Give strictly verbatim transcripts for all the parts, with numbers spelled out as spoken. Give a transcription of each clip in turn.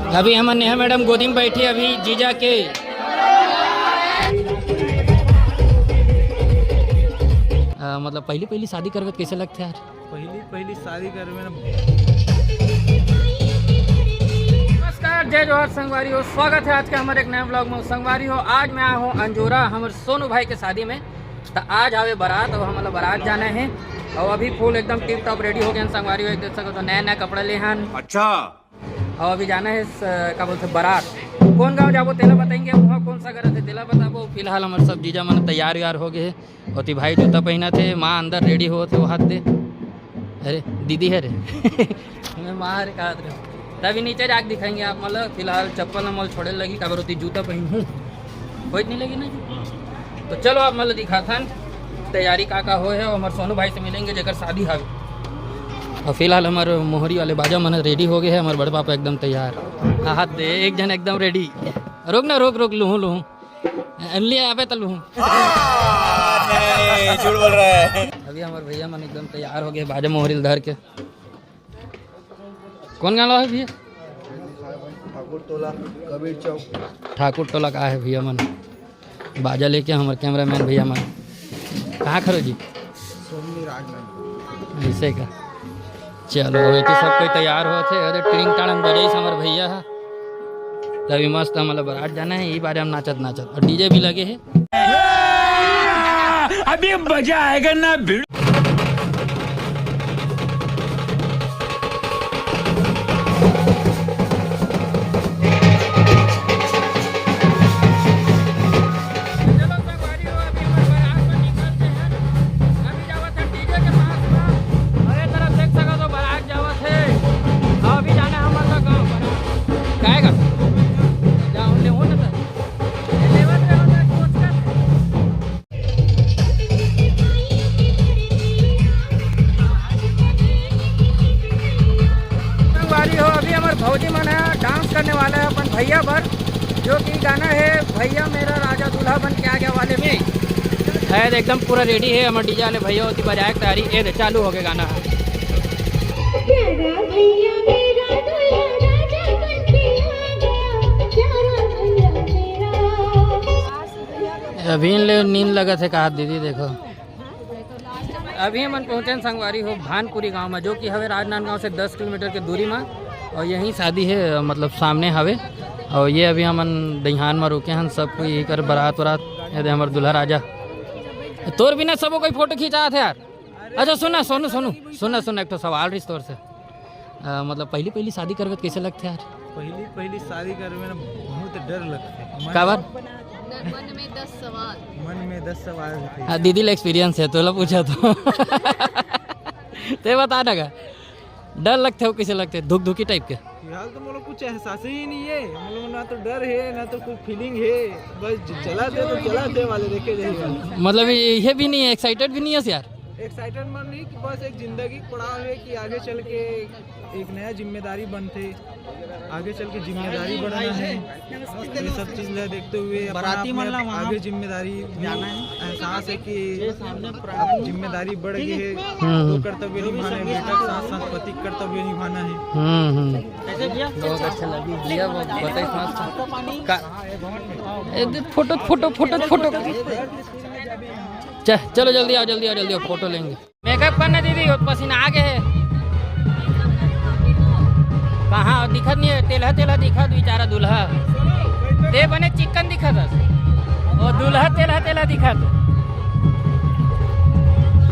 अभी हमर नेहा मैडम गोदी में बैठी, अभी जीजा के। अ, मतलब, पहली पहली शादी करबे त कइसे लगथे यार? पहली पहली शादी करबे ना। नमस्कार, जय जोहार संगवारी हो, स्वागत है आज के हमारे एक नए ब्लॉग में। संगवारी हो, आज मैं आया हूँ अंजोरा हमर सोनू भाई के शादी में। तो आज आवे बारात और हमला बारात जाना है। और अभी फुल एकदम टिप टॉप रेडी हो गए हैं संगवारी हो, एक देख सको तो नया नया कपड़ा ले हन। अच्छा। और अभी जाना है स-, का बोलते, बारात। कौन गांव जाबो तेला बताएंगे, वहाँ कौन सा घर है तेला बताबो। फिलहाल हमर सब जीजा मन तैयार व्यार हो गए हैं। ओती भाई जूता पहना थे, माँ अंदर रेडी हो थे, वो हाथ दे। अरे दीदी है रे। मैं माँ रे कहा थे। तभी नीचे जाके दिखाएंगे आप, मतलब फिलहाल चप्पल न मोल छोड़े लगी, काबर ओती जूता पहन हूँ। कोई नहीं लगी ना जी। तो चलो आप मतलब दिखाथन तैयारी का का होए है, और हमारे सोनू भाई से मिलेंगे जेकर शादी हवे। और फिलहाल हमारे मोहरी वाले बाजा मन रेडी हो गए हैं, हमारे बड़े पापा एकदम तैयार। हाँ, हाथ दे, एक जन एकदम रेडी। रोक ना, रोक, रोक, लूहूं, लूहूं। अनली आवे त लूहूं। नहीं, झूठ बोल रहा है। अभी हमारे भैया मन एकदम तैयार हो गए, बाजा मोहरी धर के। कौन गाँव है भैया? ठाकुर टोला, कबीर चौक। ठाकुर टोला का है भैया मन। बाजा लेके हमारे कैमरामैन भैया मन। कहाँ खड़ो जी? सोमनी राजनंद। ऐसे का। चलो, ये तो सब कोई तैयार हो थे। अरे टिंग टांग बजाइस हमारे भैया है। तभी मस्त हमला बारात जाना है, यही बारे हम नाचत नाचत। और डीजे भी लगे है। अभी मजा आएगा ना भिड़। चलो संगवारी हो, अभी हमर बारात में निकलते हैं। अभी जावत है डीजे के पास में। अरे तरफ देख सको तो बारात जावत है। अभी जाना है हमारा गाँव बारात। जाएगा? जाओ, ले हो ना सर। संगवारी हो, अभी हमार भौजी मन ह डांस करने वाला है अपन भैया बर, जो कि गाना है भैया मेरा राजा दूल्हा बन के आ गया वाले में। है एकदम पूरा रेडी है हमार डीजे वाले भैया, होती बजाए के तैयारी। ए दे, चालू हो गया गाना। प्यारा भैया मेरा दूल्हा राजा बन के आ गया, प्यारा भैया मेरा। अभी ले नींद लगत है कहा दीदी, देखो। अभी हमन पहुंचन संगवारी हो भानपुरी गांव में, जो कि हवे राजनांदगांव से दस किलोमीटर के दूरी में, और यहीं शादी है, मतलब सामने हवे। और ये अभी हमन दहियान में रुके हन, सब कोई एकर बारात वारात, ये दे हमर दूल्हा राजा। तोर बिना सबो कोई फोटो खिंचात है यार। अच्छा सुना सोनू, सोनू, सुना, सुना, एक ठो सवाल रहिस तोर से। अ, मतलब पहली पहली शादी करबे त कइसे लगथे यार? पहली पहली शादी करबे ना, बहुत डर लगथे। मन काबर? मन में दस सवाल। मन में दस सवाल होथे। हाँ, दीदी ला एक्सपीरियंस है, तोला पूछा तो। ते बता ना का, डर लगथे हो कइसे लगथे, धुक धुकी टाइप के? फिलहाल तो मोला कुछ एहसास ही नहीं है, मतलब ना तो डर है ना तो कुछ फीलिंग है, बस ज-, चला दे तो चला दे वाले देखे जाएगा। मतलब ये, ये भी नहीं है, एक्साइटेड भी नहीं है यार? एक्साइटेड मन नहीं कि बस एक जिंदगी के पड़ाव है कि आगे चल के एक नया जिम्मेदारी बनथे, आगे चल के जिम्मेदारी बढ़ना है। ये सब चीज ला देखते हुए अपना, बाराती मन ला वहाँ आगे जिम्मेदारी जाना है। एहसास है कि ये सामने अब जिम्मेदारी बढ़ गई है, हम्म। तो कर्तव्य निभाना है, बेटा के साथ साथ पति के कर्तव्य निभाना है। हम्म, हम्म। कैसे भैया? बहुत अच्छा लगी भैया, वो बताइए मस्त। का, ए, दे, फोटो, फोटो, फोटो, फोटो। च-, चलो जल्दी आओ, जल्दी आओ, जल्दी आओ, फोटो लेंगे। मेकअप करना दीदी, वो पसीना आ गए है। कहाँ दिखत नहीं है, तेलहा तेलहा दिखत बेचारा दूल्हा। ते बने चिकन दिखत हस। वो दूल्हा तेलहा तेलहा दिखत।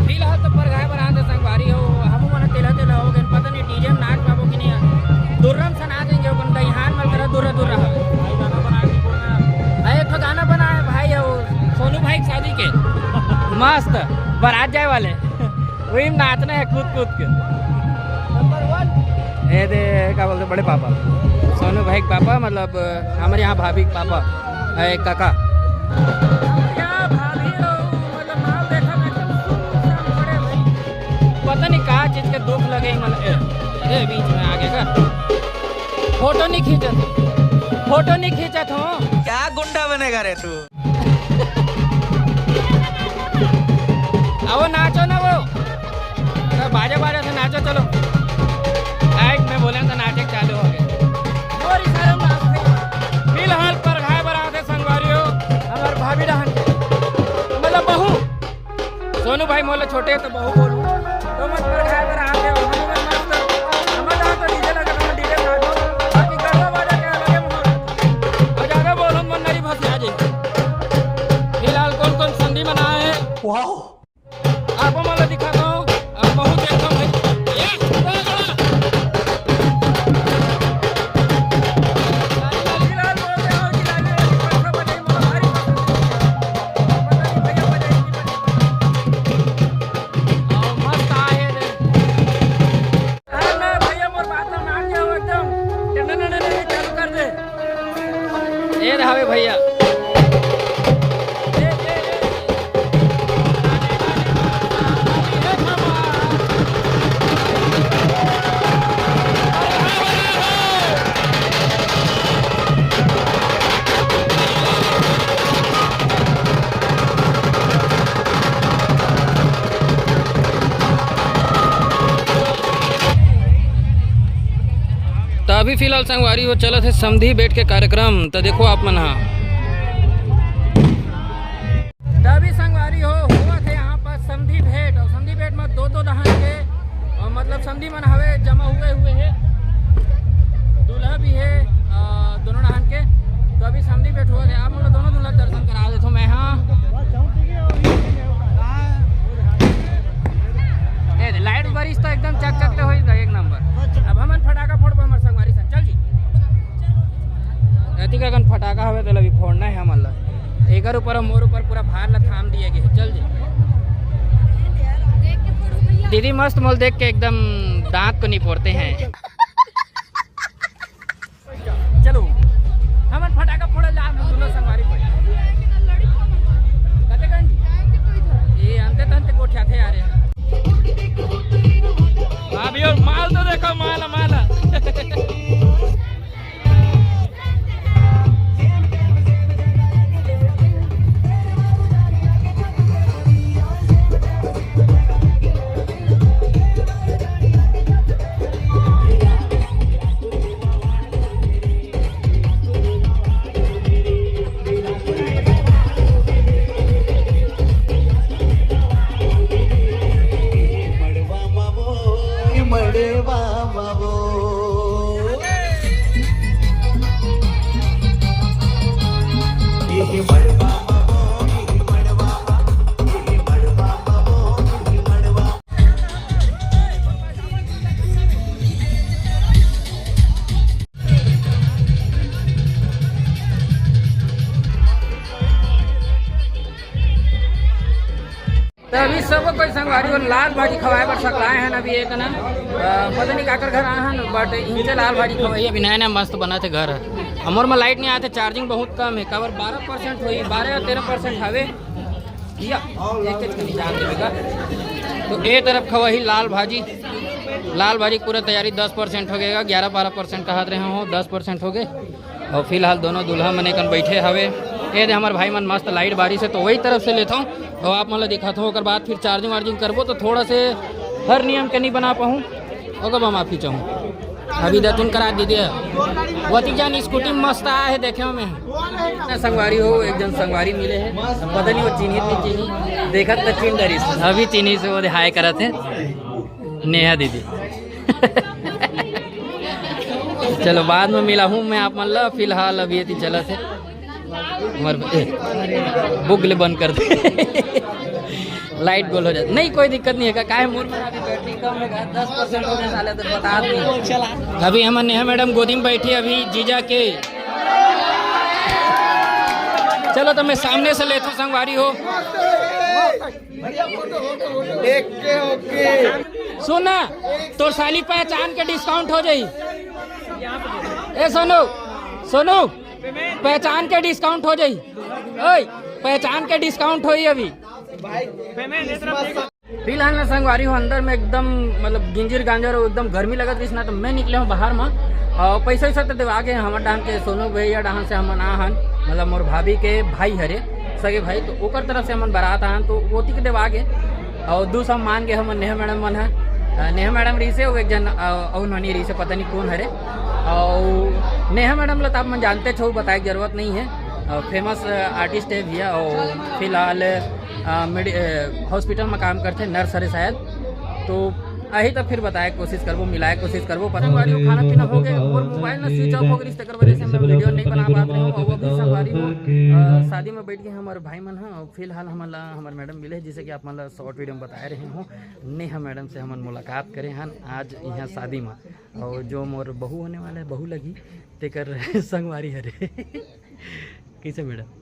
फिलहाल तो परघाए बर आंदे संगवारी हो, हमू मन तेलहा तेलहा हो गए, पता नहीं डीजे में नाच पाबो कि नहीं। दुर्रम से नाचेंगे, अपन दहियान में तरह दुर्रा दुर्रा हो। अरे एक ठो गाना बनाए भाई हो, सोनू भाई की शादी के। मस्त, बारात जाए वाले। वही में नाचना है कूद कूद के। ए दे, का बोलते बड़े पापा, सोनू भाई के पापा, मतलब हमारे यहाँ भाभी के पापा है, काका। क्या भाभी हो, मतलब माल देखा मैं एकदम सुनसान पड़े भाई। पता नहीं का चीज के दुख लगे, मतलब ए, ए, बीच में आगे का। फोटो नहीं खींचत, फोटो नहीं खींचत हो। क्या गुंडा बनेगा रे तू? अब वो नाचो ना वो। अरे बाजा बाजा से नाचो, चलो। आइट में बोले तो नाचे चालू हो गए। और इशारा दोनों भाई मोले छोटे तो बहुत बोलूं। तो मत पर खाए पर आते हो, हम लोग मस्त। हमर जहाँ तो डीजे लगे, हम डीजे बजा दो। बाकी गरबा बाजा के अलगे माहौल। और ज्यादा बोलो, मन नहीं भसिया जी। फिलहाल कौन कौन संधि मना है? वाह। आपको मतलब दिखाता हूँ, अब बहुत एकदम है। ये, ये रहावे भैया। तो अभी फिलहाल संगवारी हो चलत हे समधी भेंट के कार्यक्रम। तो देखो आप मन हा। तो अभी संगवारी हो, होवत हे यहाँ पर समधी भेंट, और समधी भेंट में दो दो डहान के, और मतलब समधी मन हवे जमा हुए हुए हे, दूल्हा भी हे, अ, दोनों डहान के। तो अभी समधी भेंट होवत हे, आप मन ला दोनों दूल्हा के दर्शन करा देथो मैं। हाँ, ए दे, लाइट बरिस तो एकदम चकचक ले होई एक नंबर। अब हमन फटाका फोड़बो हमर संगवारी संग, चल जी। अतिक अकन फटाका हवे, तेला भी फोड़ना है हमन ला। एकर ऊपर अउ मोर ऊपर पूरा भार ला थाम दिए गे हे। चल जी। दीदी मस्त मोल देख के एकदम दांत को निपोरते हैं। चलो, हमन फटाका फोड़ल जा, हम दोनों संगवारी भाई। कते कन जी? ये अंते तंते गोठियाथे यार। अभी और माल तो देखो, माल, माल। तो अभी सब कोई संगवारी हो लाल भाजी खवाए बर सकलाए हन। अभी एक ना, अ, पता नहीं काकर घर आए हन, but इनसे लाल भाजी खवाई। अभी नया नया मस्त बना थे घर ह। हमर में लाइट नहीं आते, चार्जिंग बहुत कम है, काबर बारह परसेंट होई, बारह या तेरह परसेंट हवे। या, एक के कनी जान देवे का। तो ए तरफ खवाही लाल भाजी, लाल भाजी पूरा तैयारी दस परसेंट हो गएगा, ग्यारह बारह परसेंट कहत रहे हो, दस परसेंट हो गए। और फिलहाल दोनों दूल्हा मन एकन बैठे हवे। ये दे हमर भाई मन मस्त लाइट बारिश है, तो वही तरफ से लेता हूँ और आप मन ला दिखाता हूँ। ओकर बाद फिर चार्जिंग वार्जिंग करबो तो थोड़ा से हर नियम के नहीं बना पाऊँ, ओकर बा माफी चाहूँ। अभी दतुन करा दीदी है। वती जान स्कूटी मस्त आया है देखे में। संगवारी हो, एक जन संगवारी मिले है, पता नहीं वो चिन्हित नहीं चिन्हित, देखत तो चिन्ह डरिस। अभी चिन्हिस वो हाय करत है नेहा दीदी। चलो, बाद में मिला हूँ मैं आप मन ला, फिलहाल अभी एती चलत हे। मर ए, बुक ले बंद कर दे। लाइट गोल हो जाता, नहीं कोई दिक्कत नहीं है का, काहे मोर में अभी बैटरी कम है का, दस परसेंट हो गया साले, तो बता नहीं। अभी हमर नेहा मैडम गोदी में बैठी, अभी जीजा के। चलो तो मैं सामने से लेता हूँ संगवारी हो। ओके, ओके। सुन ना, तोर साली पहचान के डिस्काउंट हो जाई। ए सोनू, सोनू, पहचान के डिस्काउंट हो जाई। ओए, पहचान के डिस्काउंट होई अभी। फिलहाल ना संगवारी हो, अंदर में एकदम मतलब गिंजिर गांजर और एकदम गर्मी लगत रहिस ना, तो मैं निकले हूँ बाहर में। और पैसा वैसा तो देवा के हमर डाहन के सोनू भैया डाहन से हमन आ हन, मतलब मोर भाभी के भाई हरे, सगे भाई, तो ओकर तरफ से हमन बारात आहन, तो ओती के देवा गे। और दू सौ मान के हमन नेहा मैडम मन ह, अ, नेहा मैडम रहिसे, वो एक जन, अ, अउ नोनी रहिसे, पता नहीं कौन हरे। और नेहा मैडम ला तो आप मन जानते छो, बताए के जरूरत नहीं है, और फेमस आर्टिस्ट है भैया। और फिलहाल आ, मेडि-, ए, hospital में काम करथे, nurse हरे शायद। तो आही तो फिर बताए कोशिश करबो, मिलाए कोशिश करबो। पता नहीं, खाना पीना हो गए, मोर mobile ना switch off हो गए, तेकर वजह से मैं video नहीं बना पात रहे हूँ। और वो भी संगवारी हो, आ, शादी में बैठ के हमारे भाई मन ह। फिलहाल हमन ला हमर madam मिले, जैसे कि आप मन ला short video में बताए रहे हूँ, नेहा madam से हमन मुलाकात करे हन आज यहाँ शादी में। और जो मोर बहू होने वाला है, बहू लगी, तेकर संगवारी हरे। कैसे madam?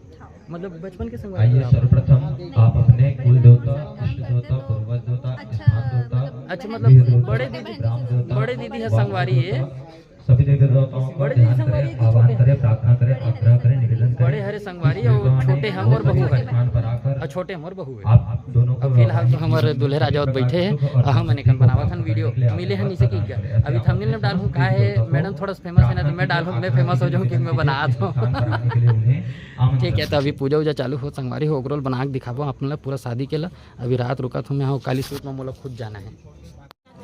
मतलब बचपन के संगवारी आइए, हो आप? सर्वप्रथम आप अपने कुल देवता, इष्ट देवता, पूर्वज देवता, अच्छा, स्थान देवता, मतलब अच्छा, मतलब गृह देवता, बड़े दीदी, ग्राम देवता, बड़े दीदी है वास्तु संगवारी है। देवता, सभी देवी देवताओं का बड़े दीदी ध्यान संगवारी करें, है कि आह्वान छोटे हैं? करें, प्रार्थना करें, आग्रह करें, निवेदन करें। बड़े हरे संगवारी और छोटे हम और बहू है। स्थान पर आकर और छोटे हम और बहू है। आप दोनों को अब फिलहाल तो हमारे दूल्हे राजा और बैठे हैं और हम एखन बनावत हन video। मिले हैं नीचे की क्या? अभी thumbnail में डालूँ का है, madam थोड़ा famous है ना, तो मैं डालूँ, मैं famous हो जाऊँ कि मैं बनात हूँ। ठीक है, तो अभी पूजा वूजा चालू हो, संगवारी हो, ओकरो बना के दिखाबो आप मन ला पूरा शादी के ला। अभी रात रुकत हूँ मैं, हाँ, काली shoot में मोला खुद जाना है।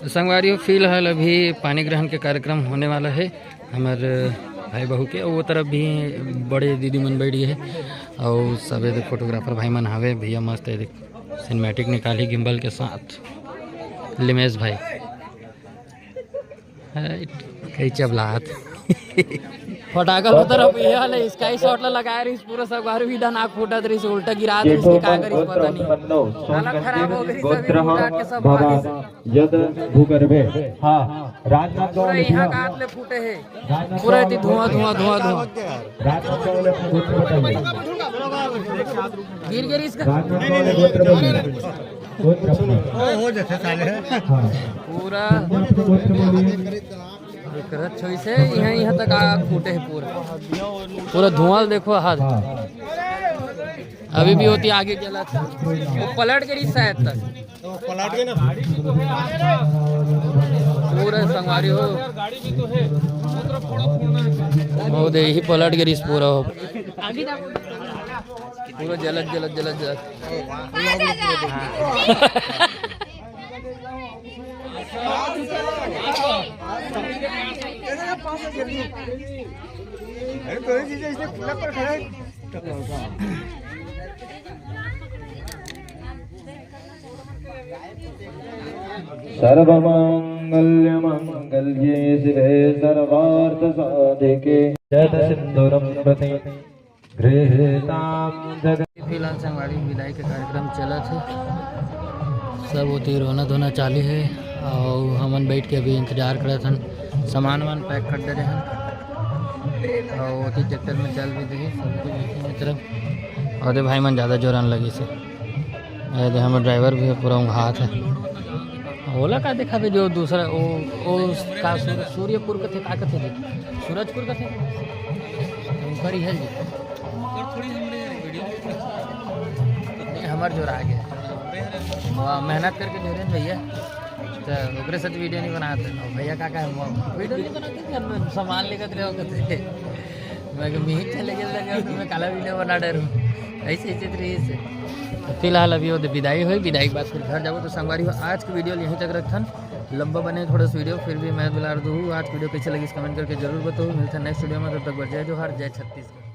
संगवारी हो, फिलहाल अभी पानी ग्रहण के कार्यक्रम होने वाला है हमर भाई बहू के। वो तरफ भी बड़े दीदी मन बैठ गए हैं और सबे देख photographer भाई मन हावे। भैया मस्त है, देख cinematic निकाली gimbal के साथ लिमेश भाई। हाय, कई चबलात। फटाका उतर अब ये वाले sky shot ला लगाए रहिस, पूरा सब घर भी डन आग फूटत रहिस, उल्टा गिरा रहिस, कि का करिस पता नहीं। हालत खराब हो गई, सभी फूट के सब भाग गए। यद भूगर्भे। हाँ, राजनांदगांव पूरा यहाँ का हाथ ले फूटे है। पूरा इतनी धुआं, धुआं, धुआं, धुआं। राजनांदगांव वाले अपना गोत्र बताइए। गिर गिर इसका। राजनांदगांव वाले गोत्र बोलिए। गोत्र अपना। ओ, हो जाते साले। हाँ। पूरा अपना अपना गोत्र बोलिए। एक रथ छोई से यहाँ, यहाँ तक आग फूटे है पूरा। पूरा धुआं देखो हाथ। हाँ। अभी भी होती आगे जला था। वो पलट के रिस शायद तक। तो पलट गए ना। पूरा संगवारी हो। वो दे ही पलट के रिस पूरा हो। पूरा जलत, जलत, जलत, जलत। अरे तो ये चीजें इसने खुला पर खड़ा है। सर्वमांगल्य मांगल्ये शिवे सर्वार्थ साधिके। शत सिंदूरम प्रति गृहीताम जगत। फिलहाल संगवारी विदाई के कार्यक्रम चलत हे, सब ओती रोना धोना चालू हे, अउ हमन बैठ के अभी इंतजार करत हन, सामान वामान pack कर दे रहे हन, अउ ओती tractor में चल भी दे सब कुछ मित्र। अउ दे भाई मन ज्यादा जोरन लगिस हे। अरे दे, हमर driver भी पूरा ऊँघात हे। ओला का देखाबे, जो दूसरा, ओ, ओ, का सूर-, सूर्यपुर कथे, का कथे जी? सूरजपुर कथे? ऊपर ही है जी। नहीं, हमर जोर आ गया। वाह, मेहनत करके जोरे हैं भैया। तो ओकरे साथ video नहीं बनाते। और भैया का, का है, वो video नहीं बनाते थे, हम सामान लेकर रहे होते थे। मैं कहा, "मिहिर चले गए लगे, तो मैं काला video बना डरूँ।" ऐसे, ऐसे तो रही से। तो फिलहाल अभी वो विदाई होई, विदाई के बाद फिर घर जाबो। तो संगवारी हो, आज के video यहीं तक रखथन। लंबा बने थोड़ा सा video, फिर भी मैं दुलार दूँ। आज के video कैसे लगिस comment करके जरूर बताओ। मिलते हैं next video में, तब तक बर जय जोहार, जय छत्तीसगढ़।